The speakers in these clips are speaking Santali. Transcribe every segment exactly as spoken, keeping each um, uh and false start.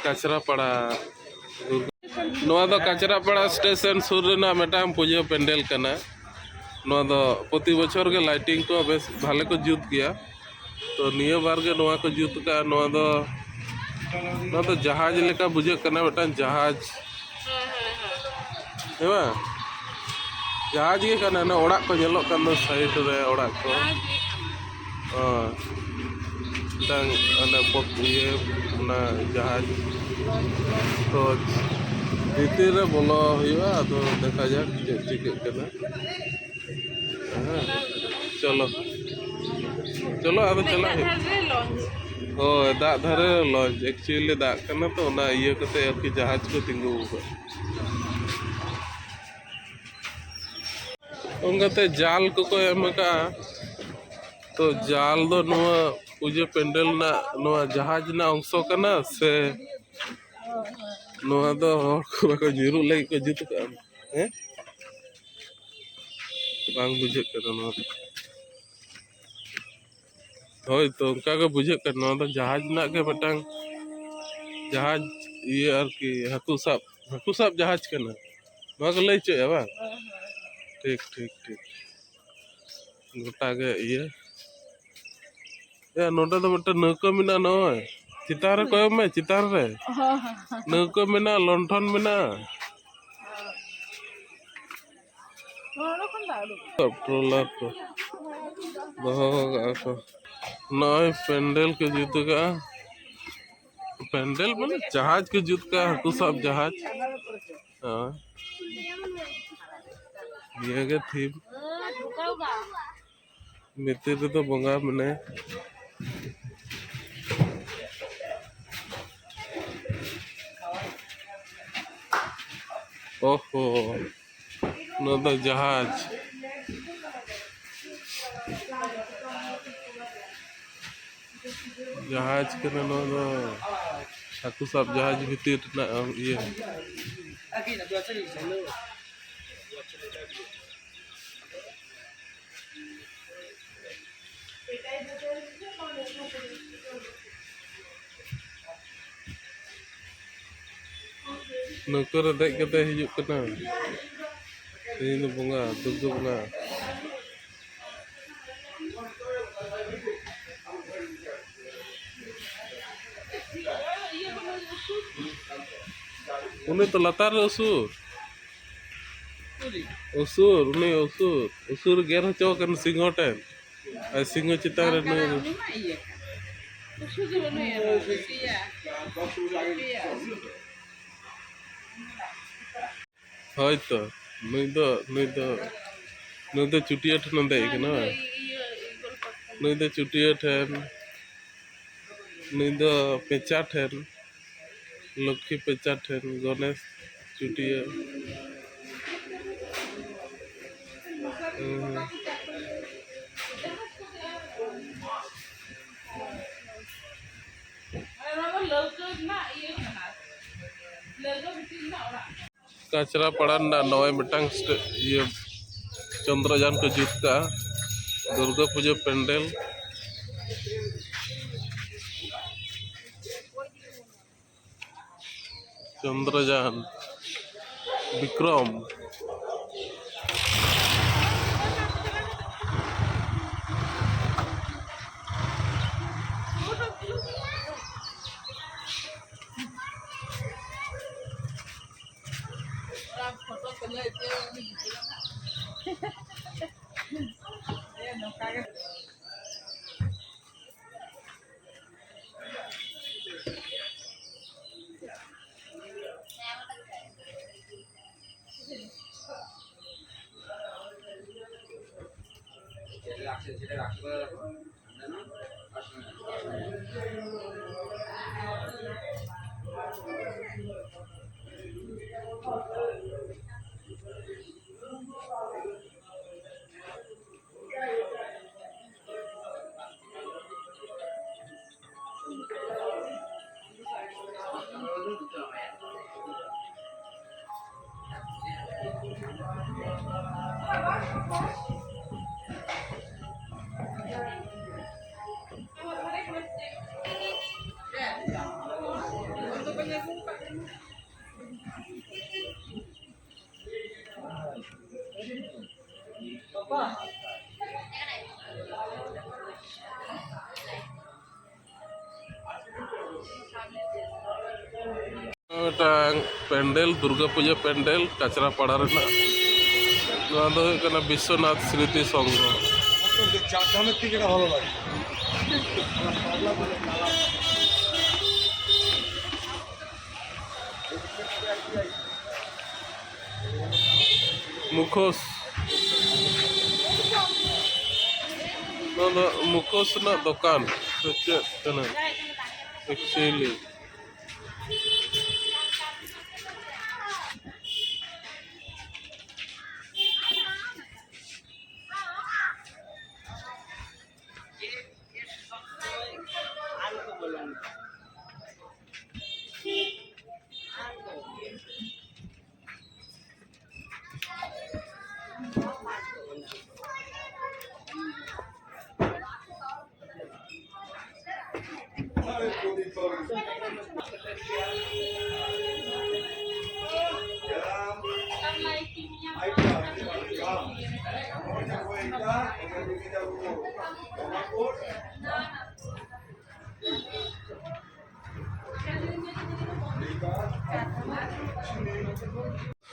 ᱠᱟᱪᱨᱟᱯᱟᱲᱟ᱾ ᱱᱚᱣᱟ ᱫᱚ ᱠᱟᱪᱨᱟᱯᱟᱲᱟ ᱥᱴᱮᱥᱚᱱ ᱥᱩᱨ ᱨᱮᱱᱟᱜ ᱢᱤᱫᱴᱟᱝ ᱯᱩᱡᱟᱹ ᱯᱮᱱᱰᱮᱞ ᱠᱟᱱᱟ᱾ ᱱᱚᱣᱟ ᱫᱚ ᱯᱨᱚᱛᱤ ᱵᱚᱪᱷᱚᱨ ᱜᱮ ᱞᱟᱭᱴᱤᱝ ᱠᱚ ᱵᱮᱥ ᱵᱷᱟᱞᱮ ᱠᱚ ᱡᱩᱛ ᱜᱮᱭᱟ᱾ ᱛᱚ ᱱᱤᱭᱟᱹ ᱵᱟᱨ ᱜᱮ ᱱᱚᱣᱟ ᱠᱚ ᱡᱩᱛ ᱠᱟᱜᱼᱟ᱾ ᱱᱚᱣᱟ ᱫᱚ, ᱱᱚᱣᱟ ᱫᱚ ᱡᱟᱦᱟᱡᱽ ᱞᱮᱠᱟ ᱵᱩᱡᱷᱟᱹᱜ ᱠᱟᱱᱟ, ᱢᱤᱫᱴᱟᱝ ᱡᱟᱦᱟᱡᱽ᱾ ᱦᱮᱸ ᱵᱟᱝ? ᱡᱟᱦᱟᱡᱽ ᱜᱮ ᱠᱟᱱᱟ, ᱚᱱᱟ ᱚᱲᱟᱜ ᱠᱚ ᱧᱮᱞᱚᱜ ᱠᱟᱱ ᱫᱚ ᱥᱟᱭᱤᱰ ᱨᱮ ᱚᱲᱟᱜ ᱠᱚ᱾ ᱦᱮᱸ, ᱢᱤᱫᱴᱟᱝ ᱚᱱᱟ ᱯᱚᱛ-, ᱤᱭᱟᱹ, ᱚᱱᱟ ᱡᱟᱦᱟᱡᱽ᱾ ᱛᱚ ᱵᱷᱤᱛᱤᱨ ᱨᱮ ᱵᱚᱞᱚ ᱦᱩᱭᱩᱜᱼᱟ, ᱟᱫᱚ ᱫᱮᱠᱷᱟ ᱡᱟᱠ ᱪᱮᱫ ᱪᱤᱠᱟᱹᱜ ᱠᱟᱱᱟ᱾ ᱦᱮᱸ, ᱪᱚᱞᱚ, ᱪᱚᱞᱚ, ᱟᱫᱚ ᱪᱟᱞᱟᱜ ᱦᱩᱭᱩᱜᱼᱟ᱾ ᱦᱳᱭ, ᱫᱟᱜ ᱫᱷᱟᱨᱮ ᱞᱚᱧᱪ, ᱮᱠᱪᱩᱭᱮᱞᱤ ᱫᱟᱜ ᱠᱟᱱᱟ ᱛᱚ, ᱚᱱᱟ ᱤᱭᱟᱹ ᱠᱟᱛᱮ ᱟᱨᱠᱤ ᱡᱟᱦᱟᱡᱽ ᱠᱚ ᱛᱤᱸᱜᱩ ᱟᱠᱟᱫ᱾ ᱚᱱᱠᱟᱛᱮ ᱡᱟᱞ ᱠᱚᱠᱚ ᱮᱢ ᱟᱠᱟᱫᱼᱟ᱾ ᱛᱚ ᱡᱟᱞ ᱫᱚ ᱱᱚᱣᱟ ᱯᱩᱡᱟᱹ ᱯᱮᱱᱰᱮᱞ ᱨᱮᱱᱟᱜ, ᱱᱚᱣᱟ ᱡᱟᱦᱟᱡᱽ ᱨᱮᱱᱟᱜ ᱚᱝᱥᱚ ᱠᱟᱱᱟ ᱥᱮ ᱱᱚᱣᱟ ᱫᱚ ᱦᱚᱲ ᱠᱚ ᱵᱟᱠᱚ ᱧᱩᱨᱩᱜ ᱞᱟᱹᱜᱤᱫ ᱠᱚ ᱡᱩᱛ ᱟᱠᱟᱫᱼᱟ? ᱦᱮᱸ, ᱵᱟᱝ ᱵᱩᱡᱷᱟᱹᱜ ᱠᱟᱱᱟ ᱱᱚᱣᱟ ᱫᱚ᱾ ᱦᱳᱭ ᱛᱚ, ᱚᱱᱠᱟ ᱜᱮ ᱵᱩᱡᱷᱟᱹᱜ ᱠᱟᱱᱟ᱾ ᱱᱚᱣᱟ ᱫᱚ ᱡᱟᱦᱟᱡᱽ ᱨᱮᱱᱟᱜ ᱜᱮ ᱢᱤᱫᱴᱟᱝ ᱡᱟᱦᱟᱡᱽ, ᱤᱭᱟᱹ ᱟᱨᱠᱤ, ᱦᱟᱹᱠᱩ ᱥᱟᱵ, ᱦᱟᱹᱠᱩ ᱥᱟᱵ ᱡᱟᱦᱟᱡᱽ ᱠᱟᱱᱟ᱾ ᱱᱚᱣᱟ ᱠᱚ ᱞᱟᱹᱭ ᱦᱚᱪᱚᱭᱮᱫᱼᱟ ᱵᱟᱝ? ᱴᱷᱤᱠ, ᱴᱷᱤᱠ, ᱴᱷᱤᱠ᱾ ᱜᱚᱴᱟ ᱜᱮ ᱤᱭᱟᱹ᱾ ᱮ, ᱱᱚᱰᱮ ᱫᱚ ᱢᱤᱫᱴᱮᱱ ᱱᱟᱹᱣᱠᱟᱹ ᱢᱮᱱᱟᱜᱼᱟ, ᱱᱚᱜᱼᱚᱭ᱾ ᱪᱮᱛᱟᱱ ᱨᱮ ᱠᱚᱭᱚᱜ ᱢᱮ, ᱪᱮᱛᱟᱱ ᱨᱮ᱾ ᱱᱟᱹᱣᱠᱟᱹ ᱢᱮᱱᱟᱜᱼᱟ, ᱞᱚᱱᱴᱷᱚᱱ ᱢᱮᱱᱟᱜᱼᱟ᱾ ᱴᱨᱚᱞᱟᱨ ᱠᱚ ᱫᱚᱦᱚ ᱠᱟᱜᱼᱟ ᱠᱚ᱾ ᱱᱚᱜᱼᱚᱭ ᱯᱮᱱᱰᱮᱞ ᱠᱚ ᱡᱩᱛ ᱠᱟᱜᱼᱟ᱾ ᱯᱮᱱᱰᱮᱞ ᱢᱟᱱᱮ ᱡᱟᱦᱟᱡᱽ ᱠᱚ ᱡᱩᱛ ᱠᱟᱜᱼᱟ, ᱦᱟᱹᱠᱩ ᱥᱟᱵ ᱡᱟᱦᱟᱡᱽ᱾ ᱦᱳᱭ᱾ ᱱᱤᱭᱟᱹ ᱜᱮ ᱛᱷᱤᱢ᱾ ᱵᱷᱤᱛᱤᱨ ᱨᱮᱫᱚ ᱵᱚᱸᱜᱟ ᱢᱮᱱᱟᱭᱟ᱾ ᱳᱦᱳ, ᱱᱚᱣᱟ ᱫᱚ ᱡᱟᱦᱟᱡᱽ᱾ ᱡᱟᱦᱟᱡᱽ ᱠᱟᱱᱟ ᱱᱚᱣᱟ ᱫᱚ, ᱦᱟᱹᱠᱩ ᱥᱟᱵ ᱡᱟᱦᱟᱡᱽ ᱵᱷᱤᱛᱤᱨ ᱨᱮᱱᱟᱜ ᱤᱭᱟᱹ᱾ ᱱᱟᱹᱣᱠᱟᱹ ᱨᱮ ᱫᱮᱡ ᱠᱟᱛᱮ ᱦᱤᱡᱩᱜ ᱠᱟᱱᱟ᱾ ᱛᱮᱦᱮᱧ ᱫᱚ ᱵᱚᱸᱜᱟ, ᱫᱩᱨᱜᱟᱹ ᱵᱚᱸᱜᱟ᱾ ᱩᱱᱤ ᱛᱚ ᱞᱟᱛᱟᱨ ᱨᱮ ᱩᱥᱩᱨ᱾ ᱩᱥᱩᱨ, ᱩᱱᱤ ᱩᱥᱩᱨ᱾ ᱩᱥᱩᱨ ᱜᱮᱨ ᱦᱚᱪᱚ ᱟᱠᱟᱱ ᱥᱤᱝᱦᱚ ᱴᱷᱮᱱ᱾ ᱟᱨ ᱥᱤᱝᱦᱚ ᱪᱮᱛᱟᱱ ᱨᱮ ᱱᱩᱭ᱾ ᱩᱱᱤ ᱢᱟ ᱤᱭᱟᱹ ᱠᱟᱱᱟ᱾ ᱩᱥᱩᱨ ᱫᱚ ᱵᱟᱹᱱᱩᱭᱟ, ᱱᱚᱣᱟ ᱫᱚ ᱥᱮᱭᱟ᱾ ᱥᱮᱭᱟ ᱩᱥᱩᱨ᱾ ᱦᱳᱭ ᱛᱚ, ᱱᱩᱭ ᱫᱚ, ᱱᱩᱭ ᱫᱚ, ᱱᱩᱭ ᱫᱚ ᱪᱩᱴᱤᱭᱟᱹ ᱴᱷᱮᱱᱮ ᱫᱮᱡ ᱠᱟᱱᱟ ᱵᱟᱝ? ᱱᱩᱭ ᱫᱚ ᱪᱩᱴᱤᱭᱟᱹ ᱴᱷᱮᱱ, ᱱᱩᱭ ᱫᱚ ᱯᱮᱸᱪᱟ ᱴᱷᱮᱱ, ᱞᱚᱠᱠᱷᱤ ᱯᱮᱸᱪᱟ ᱴᱷᱮᱱ, ᱜᱚᱱᱮᱥ ᱪᱩᱴᱤᱭᱟᱹ᱾ ᱦᱩᱸ᱾ ᱚᱱᱟ ᱫᱚ ᱞᱟᱹᱣᱠᱟᱹ ᱨᱮᱱᱟᱜ ᱤᱭᱟᱹ ᱠᱟᱱᱟ, ᱞᱟᱹᱣᱠᱟᱹ ᱵᱷᱤᱛᱤᱨ ᱨᱮᱱᱟᱜ ᱚᱲᱟᱜ ᱠᱟᱱᱟ᱾ ᱠᱟᱪᱨᱟ ᱯᱟᱲᱟ ᱨᱮᱱᱟᱜ ᱱᱚᱜᱼᱚᱭ ᱢᱤᱫᱴᱟᱝ ᱥᱴᱮ-, ᱤᱭᱟᱹ, ᱪᱚᱱᱫᱨᱚᱡᱟᱱ ᱠᱚ ᱡᱩᱛ ᱠᱟᱜᱼᱟ, ᱫᱩᱨᱜᱟᱹ ᱯᱩᱡᱟᱹ ᱯᱮᱱᱰᱮᱞ᱾ ᱪᱚᱱᱫᱨᱚᱡᱟᱱ, ᱵᱤᱠᱨᱚᱢ᱾ ᱢᱤᱫᱴᱟᱝ ᱯᱮᱱᱰᱮᱞ, ᱫᱩᱨᱜᱟᱹ ᱯᱩᱡᱟᱹ ᱯᱮᱱᱰᱮᱞ ᱠᱟᱪᱨᱟᱯᱟᱲᱟ ᱨᱮᱱᱟᱜ᱾ ᱱᱚᱣᱟ ᱫᱚ ᱦᱩᱭᱩᱜ ᱠᱟᱱᱟ ᱵᱤᱥᱥᱚᱱᱟᱛᱷ ᱥᱢᱨᱤᱛᱤ ᱥᱚᱝᱜᱷᱚ᱾ চার ধামের থেকে এটা ভালো লাগে। ᱢᱩᱠᱷᱚᱥ, ᱱᱚᱣᱟ ᱫᱚ ᱢᱩᱠᱷᱚᱥ ᱨᱮᱱᱟᱜ ᱫᱚᱠᱟᱱ ᱥᱮ ᱪᱮᱫ ᱠᱟᱱᱟ actually?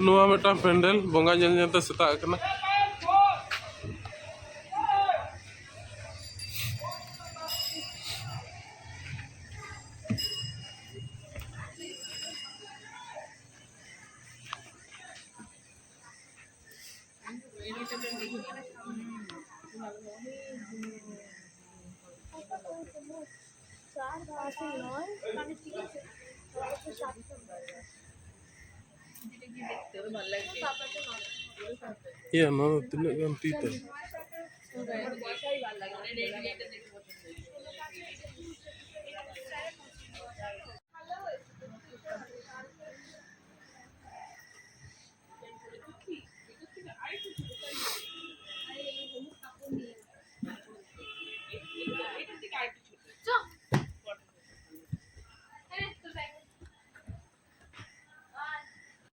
ᱱᱚᱣᱟ ᱢᱤᱫᱴᱟᱝ ᱯᱮᱱᱰᱮᱞ, ᱵᱚᱸᱜᱟ ᱧᱮᱞ ᱧᱮᱞ ᱛᱮ ᱥᱮᱛᱟᱜ ᱟᱠᱟᱱᱟ᱾ ᱤᱭᱟᱹ, ᱱᱚᱣᱟ ᱫᱚ ᱛᱤᱱᱟᱹᱜ ᱜᱟᱱ ᱛᱤ ᱛᱮ?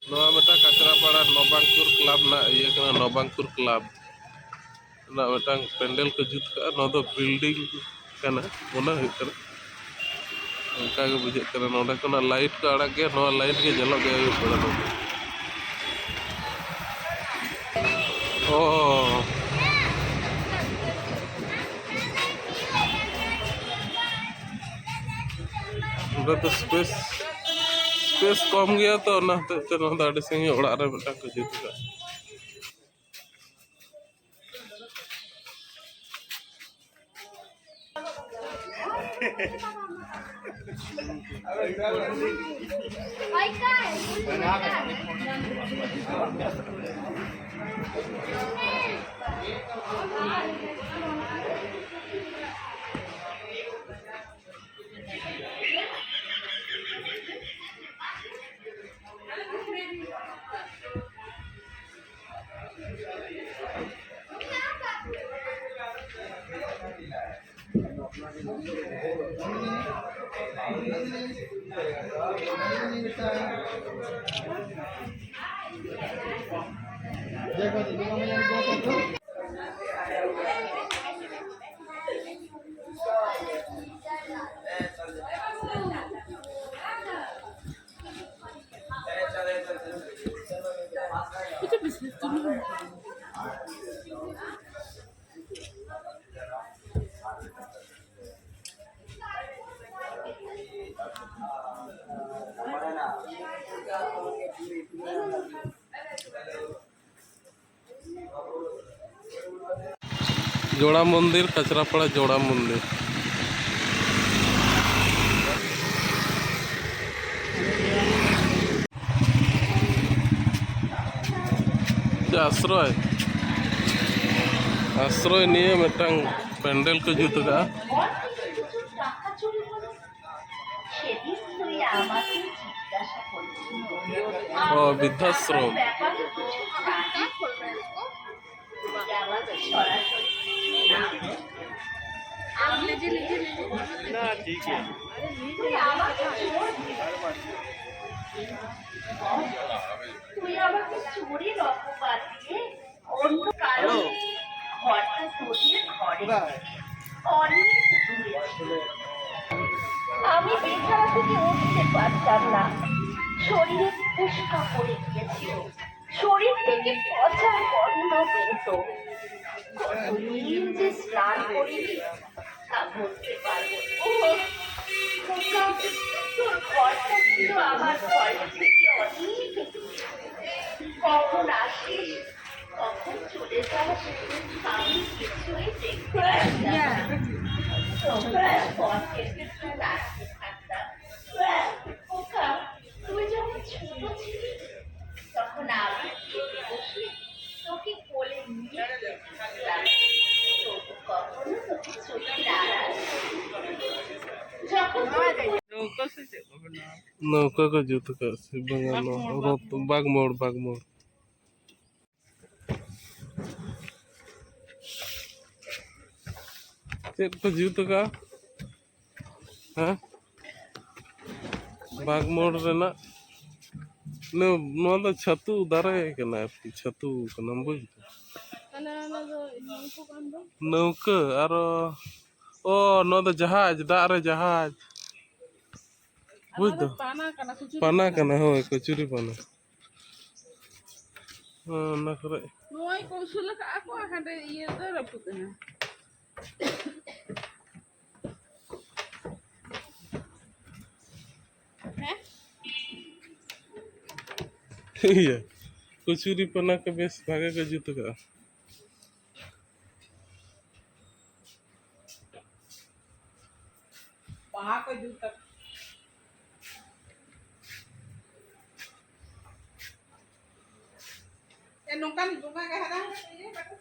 ᱱᱚᱣᱟ ᱢᱤᱫᱴᱟᱝ ᱠᱟᱪᱨᱟᱯᱟᱲᱟ ᱱᱚᱵᱟᱝᱯᱩᱨ ᱠᱞᱟᱵᱽ ᱨᱮᱱᱟᱜ ᱤᱭᱟᱹ ᱠᱟᱱᱟ, ᱱᱚᱵᱟᱝᱯᱩᱨ ᱠᱞᱟᱵᱽ ᱨᱮᱱᱟᱜ ᱢᱤᱫᱴᱟᱝ ᱯᱮᱱᱰᱮᱞ ᱠᱚ ᱡᱩᱛ ᱠᱟᱜᱼᱟ᱾ ᱱᱚᱣᱟ ᱫᱚ ᱵᱤᱞᱰᱤᱝ ᱠᱟᱱᱟ, ᱢᱚᱱᱮ ᱦᱩᱭᱩᱜ ᱠᱟᱱᱟ᱾ ᱚᱱᱠᱟ ᱜᱮ ᱵᱩᱡᱷᱟᱹᱜ ᱠᱟᱱᱟ᱾ ᱱᱚᱸᱰᱮ ᱠᱷᱚᱱᱟᱜ ᱞᱟᱭᱤᱴ ᱠᱚ ᱟᱲᱟᱜ ᱜᱮᱭᱟ, ᱱᱚᱣᱟ ᱞᱟᱭᱤᱴ ᱜᱮ ᱧᱮᱞᱚᱜ ᱜᱮᱭᱟ ᱟᱹᱭᱩᱵ ᱵᱮᱲᱟ ᱫᱚ᱾ ᱚ, ᱱᱚᱸᱰᱮ ᱫᱚ ᱥᱯᱮᱥ, ᱥᱯᱮᱥ ᱠᱚᱢ ᱜᱮᱭᱟ ᱛᱚ, ᱚᱱᱟ ᱦᱚᱛᱮᱡ ᱛᱮ ᱱᱚᱣᱟ ᱫᱚ ᱟᱹᱰᱤ ᱥᱟᱺᱜᱤᱧ ᱚᱲᱟᱜ ᱨᱮ ᱢᱤᱫᱴᱟᱝ ᱠᱚ ᱡᱩᱛ ᱠᱟᱜᱼᱟ᱾ ᱡᱳᱲᱟ ᱢᱚᱱᱫᱤᱨ, ᱠᱟᱪᱨᱟᱯᱟᱲᱟ ᱡᱳᱲᱟ ᱢᱚᱱᱫᱤᱨ᱾ ᱟᱥᱨᱚᱭ, ᱟᱥᱨᱚᱭ ᱱᱤᱭᱮ ᱢᱤᱫᱴᱟᱝ ᱯᱮᱱᱰᱮᱞ ᱠᱚ ᱡᱩᱛ ᱟᱠᱟᱫᱼᱟ᱾ ᱚ, ᱵᱤᱫᱽᱫᱷᱟᱥᱨᱚᱢ᱾ না, ঠিক আছে। তুই আমাকে চুরির অপবাদ দিয়ে অন্য কারণে ঘরটা তোদের ঘরে থেকে অনেক দূরে ছিল। আমি বিছানা থেকে উঠতে পারতাম না, শরীরে ফুসকা পড়ে গিয়েছিল, শরীর থেকে পচা গন্ধ বেরোতো। কতদিন যে স্নান করিনি তা বলতে পারবো না। ও খোকা, তোর ঘরটা ছিল আমার ঘরের থেকে অনেক দূরে। কখন আসিস, কখন চলে যাস, আমি কিছুই দেখতে পারতাম না। তোর ঘর থেকে দূরে থাকতাম। খোকা, তুই যখন ছোট ছিলি, তখন আমি খেতে বসে তোকে কোলে নিয়ে খেতে থাকতাম। তবু কখনো তোকে চোখে নাড়াস। যখন তুই ᱱᱟᱹᱣᱠᱟᱹ ᱠᱚ ᱡᱩᱛ ᱟᱠᱟᱫ ᱥᱮ ᱵᱟᱝᱟ? ᱱᱚᱣᱟ ᱨᱚᱛ, ᱵᱟᱜᱽᱢᱳᱲ, ᱵᱟᱜᱽᱢᱳᱲ᱾ ᱪᱮᱫ ᱠᱚ ᱡᱩᱛ ᱟᱠᱟᱫᱼᱟ? ᱦᱮᱸ? ᱵᱟᱜᱽᱢᱳᱲ ᱨᱮᱱᱟᱜ ᱱᱚ-, ᱱᱚᱣᱟ ᱫᱚ ᱪᱷᱟᱹᱛᱩ ᱫᱟᱨᱮ ᱠᱟᱱᱟ ᱟᱨᱠᱤ, ᱪᱷᱟᱹᱛᱩ ᱠᱟᱱᱟ, ᱵᱩᱡᱽ ᱫᱟᱢ? ᱛᱟᱦᱞᱮ ᱚᱱᱟ ᱫᱚ ᱱᱟᱹᱣᱠᱟᱹ ᱠᱟᱱ ᱫᱚ? ᱱᱟᱹᱣᱠᱟᱹ ᱟᱨᱚ, ᱚ, ᱱᱚᱣᱟ ᱫᱚ ᱡᱟᱦᱟᱡᱽ, ᱫᱟᱜ ᱨᱮ ᱡᱟᱦᱟᱡᱽ᱾ ᱵᱩᱡᱽ ᱚᱱᱟ ᱫᱚ ᱫᱟᱢ? ᱯᱟᱱᱟ ᱠᱟᱱᱟ, ᱠᱩᱪᱩᱨᱤ ᱯᱟᱱᱟ ᱠᱟᱱᱟ᱾ ᱠᱟᱱᱟ, ᱦᱳᱭ, ᱠᱩᱪᱩᱨᱤ ᱯᱟᱱᱟ᱾ ᱦᱮᱸ, ᱚᱱᱟ ᱠᱚᱨᱮ᱾ ᱱᱚᱜᱼᱚᱭ ᱠᱚ ᱩᱥᱩᱞ ᱟᱠᱟᱫᱼᱟ ᱠᱚ, ᱦᱟᱸᱰᱮ ᱤᱭᱟᱹ ᱫᱚ ᱨᱟᱹᱯᱩᱫ ᱮᱱᱟ᱾ ᱦᱮᱸ? ᱤᱭᱟᱹ, ᱠᱩᱪᱩᱨᱤ ᱯᱟᱱᱟ ᱠᱚ ᱵᱮᱥ ᱵᱷᱟᱜᱮ ᱠᱚ ᱡᱩᱛ ᱟᱠᱟᱫᱼᱟ᱾ ᱵᱟᱦᱟ ᱠᱚ ᱡᱩᱛ ᱟᱠᱟᱫᱼᱟ᱾ ᱱᱚᱝᱠᱟᱱ ᱵᱚᱸᱜᱟ ᱜᱮ ᱦᱟᱨᱟ ᱦᱚᱲ ᱤᱭᱟᱹ ᱵᱟᱠᱚ